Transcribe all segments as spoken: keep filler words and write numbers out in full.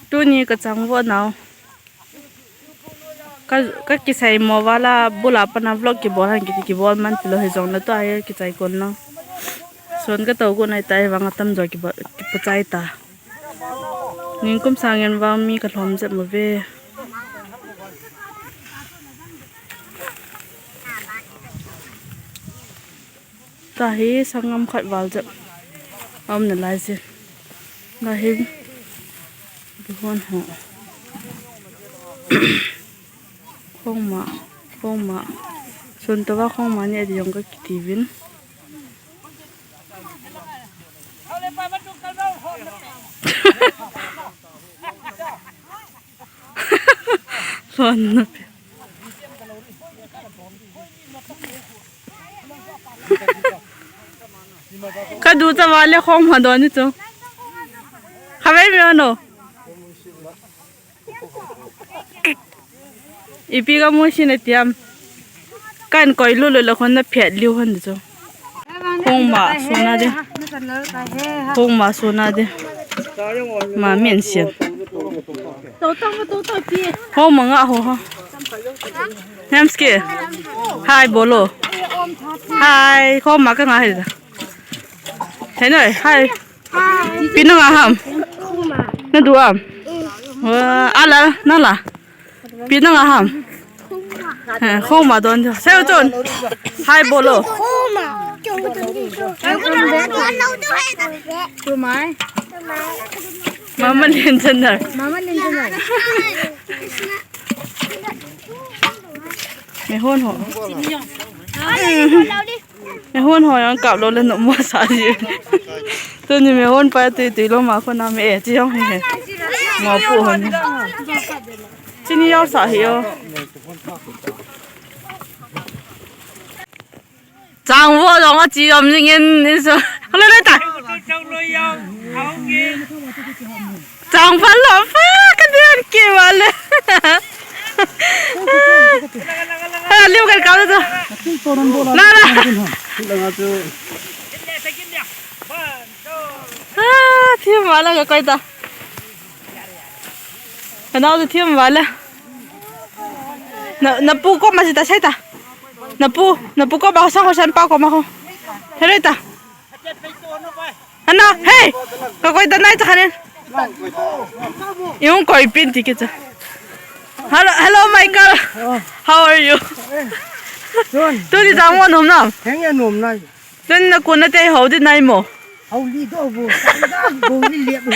Tuni ka changvoh nau. Ka, ka kisei mo vala bula pana vlog kibol han kiti kibol man tilo hijongle tua hi kichai kon lang. Son ka to ko nai tai vang atam jo kibo, kipu chai ta. Ningkum sang in vang mi ka lhom jep mo ve. Tahi sangam khat val jep. Aum nalai jin. Lahi bihon ho. Khongma, khongma. Sun tova khongma ni adi jong ka kiti vin. Lon na pe. Ka du cha vale khongma don ni chu. Khavei mi ano. Ipi ka mu si na tiam. Kan koi lu lu la khon na phiat liu hon chu. Khongma suna de. Khongma suna de. Ma men sian. Khongma nga ho ha. Namski. Hi bolo. Hi. Khongma ka nga hi da. He noi. Hi. Pi na nga ham. Na du am. Wa ala na la. Pi na nga ham. He, khongma don jo. Seo chun. Hi bolo. Tumai. Mama len chan na. Mama len chan na. Me hon ho. Me hon ho jong kap lou le nom mo sa ji. Tuni me hon pa tui tui lou ma khona me e chi jong he. Mo pu hon. Chini jao sa hi o. Changvoh jong a chi jom jing in, in so. Hello, later. Chang pha lo pha, ka dian ki vale. Ha, liu kan kau to. La, la. Ah, thim vale ka koi ta. Ka nau tu thim vale. Na, na pu ko ma si ta sai ta. Na pu, na pu ko ba sang ko san pa ko ma ko. Hello ta. Ana, hey! Ka koi ta nai ta khanin. Yung koi pin ti ke cha. Hello, hello, Michael. How are you? Tuni changvoh nom nam? Heng ya nom nai. Tuni na kun na te ho di nai mo? Hau li do bo. Bo li le bo.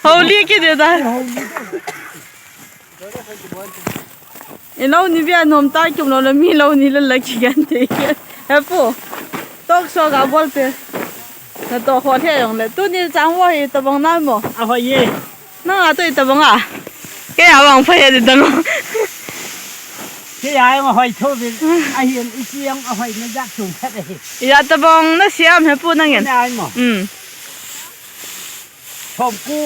Hau li ki de da. Hau li do. Ilo ni via nom ta kum lo le mi lo ni le la ki gan te. He pu. Tok so ga bol te. Na to ho the jong le. Tuni changvoh hi tabang na mo. A ho ye. Na a to tabang a. Ke a bang pha ye de dang. Ke ya ma hoi tho bi. A hi an i chi yang a hoi na jak chung khat a hi. Ya tabang na siam he pu nang en. Na ai mo. Um. Somko.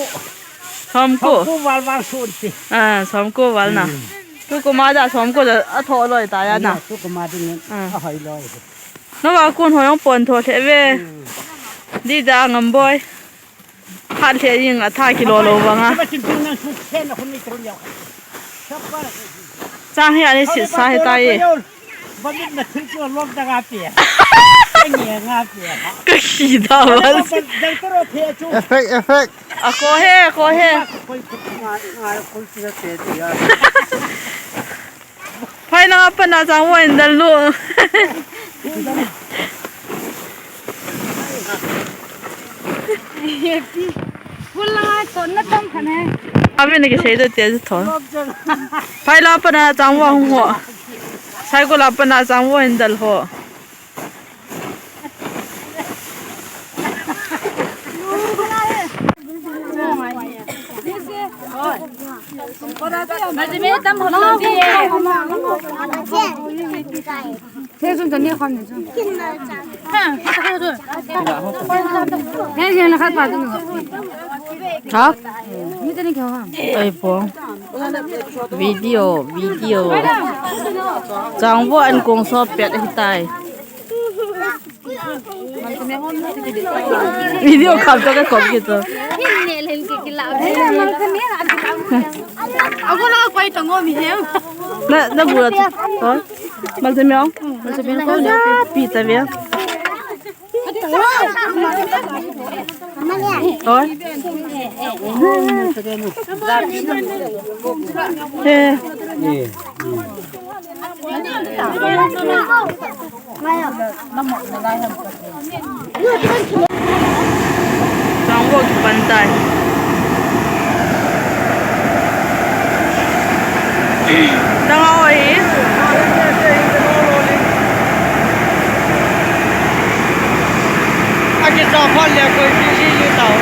Somko. Somko val val sun ti. Ah, somko val na. Hmm. Tu kuma da somko da a tho loi ta ya na. Tu kuma ding a hoi loi. No va kun ho jong pon tho the ve. Hmm. Di da ngam boi. Khat le jing a tha kilo lo vang a. Ba chin pin nang su khen na khun ni tron yau. Chang hi ani sit sa hi ta ye. Ba mit na thil chu lom ta nga pe. Nge nga pe. Ka khi da ba. Dang to ro phe chu. Effect, effect. A ko he, ko he. Koi nga, nga, koi chu te ti ya. Phai na pa na changvoh in dal lu. Pul la to na tam khan he. Abi na ke sei da te tho. Phai la pa na changvoh hung ho. Sai ko la pa na changvoh in dal ho. Ha? Ai po. Video, video. Changvoh an kong so pet hitai. Video kham to ka kop ki to. Na, na bula tu. Oi. Malta miao. Malta miao ko na pi ta bia. Oi. Eh. Tangvo kipan tai. Tanga oi. Aki sa phal le koi ki si si tao.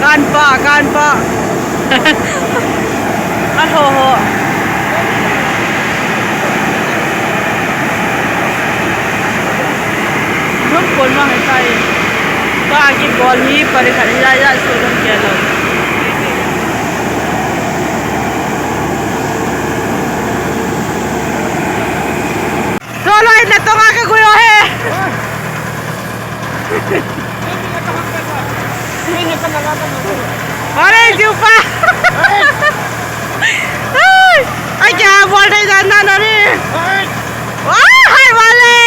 Kanpa, kanpa. Aho ho. Rum kon ma hai sai. Ba ki bol hi pare khat ya ya so dam ke lo. Toloi na tonga ka guyo he. Are jupa. Ai, ai kya bol rahe jana na re. Wah, hai wale.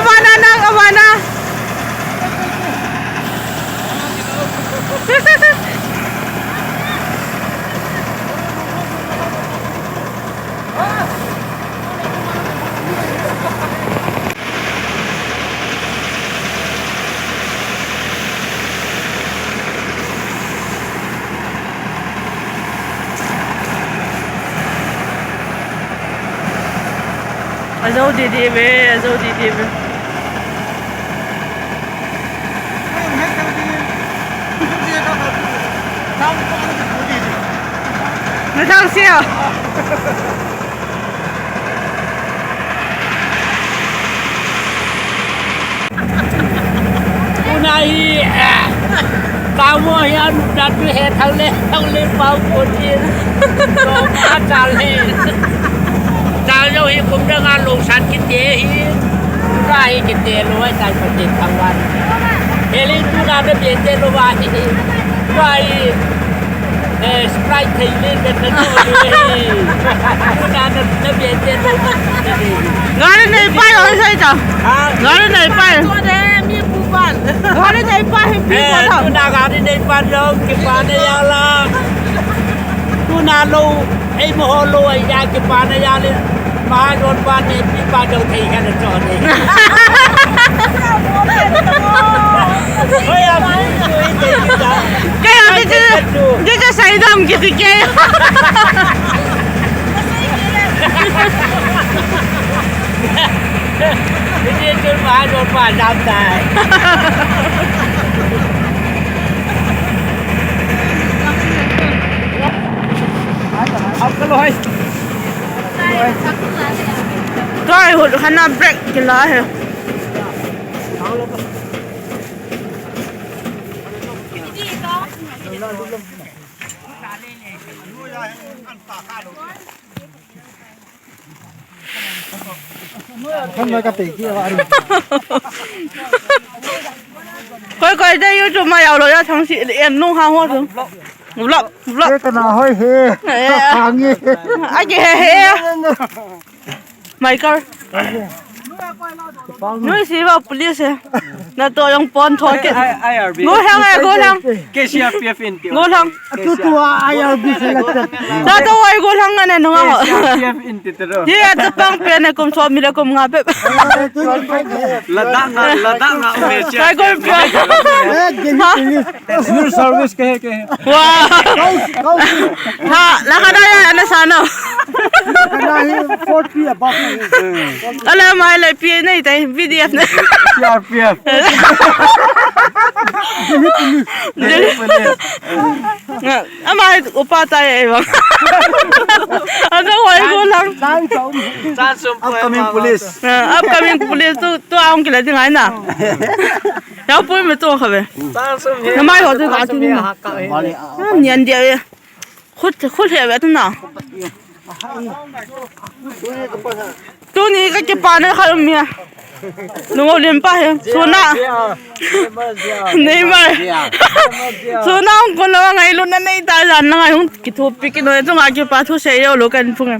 Abana na, abana. Ajo didi ve, ajo didi ve. Nathang sia. Tuna hi, eh, tamo hi anu datu he thau le, thau le pau ko tin. Lo pa chal he. Chal jo hi kum dang a lo sat kite hi. Tuna hi kite lo ai chal pa tin thang wan. He le tuna de bete lo wa hi. Tuna hi. Eh, Sprite thei le, le, le, le, le. Tuna na, na bia te lo ma ti le. Gari nei pai lo sai ta. Ha? Gari nei pai. Gari nei pai hi pi ko ta. Eh, tuna gari nei pai lo, kipa na ya la. Tuna lo, ei mo ho lo, ei ya kipa na ya le. Mahajon pa ne, pi pa dau thei kha na cho ne. Hoi a, pi tu i thei kita. Kei a, di chu, di chu sai dam kiti kei. Di chu mahajon pa dam tai. Ab kalo hai. Kai hut khana break kila he. Kan mai ka pe ki wa ri. Koi koi de YouTube ma yau lo ya thang si en nung ha ho tu. Vlog, vlog. Ke kana hoi he. Eh. Ka khang e. A ke he he. Michael. Nui si va police he. Na to jong pon tho ke. I R B. Go hang e, go hang. K C R P F in ti. Go hang. Tu tu a I R B se la chat. Na to wai go hang ne nunga ho. K C R P F in ti tero. Ye a chapang pe ne kum som mi le kum nga pe. Ladakh nga, Ladakh nga ume sia. Kai go pe. Eh, Delhi police. New service ke he, ke he. Wow. Kau, kau. Ha, la ka da ya na sa no. Kana hi forty above na hi. Ala mai le P N A tai, V D F na. C R P F. Delhi police. Ama upa tai e bang. Ajo hoi ko lang. Upcoming police. Upcoming police tu, tu aung kila ding ai na. Yau pui me tu kha ve. Namai ho tu ka ti na. Nian dia ve. Khut, khut he ve tu na. Tuni ka kipana kha um ya. Nungo lim pa he. Suna. Neymar. Suna hung kon lo ngai lu na nei ta jan na ngai hung kithupi kino e chunga kipa thu sei yo lo kan phung e.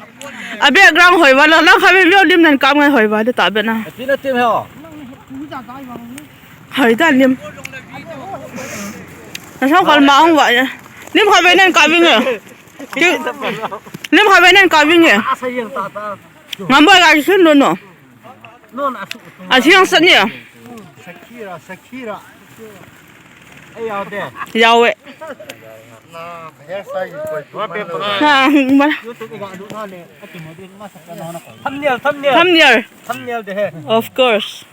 A background hoi va lo lang kha ve view lim nan kam ngai hoi va de ta be na. Tina tim he o. Hoi ta lim. Na sang kol ma hung va ya. Lim kha ve nan ka ving e. Lim kha ve nan ka ving e. Ngam boi ka kisun lo no. A siang sat ni a. Shakira, Shakira. Yau e. Ha, ma. Thumbnail, thumbnail. Thumbnail. Thumbnail de he. Of course.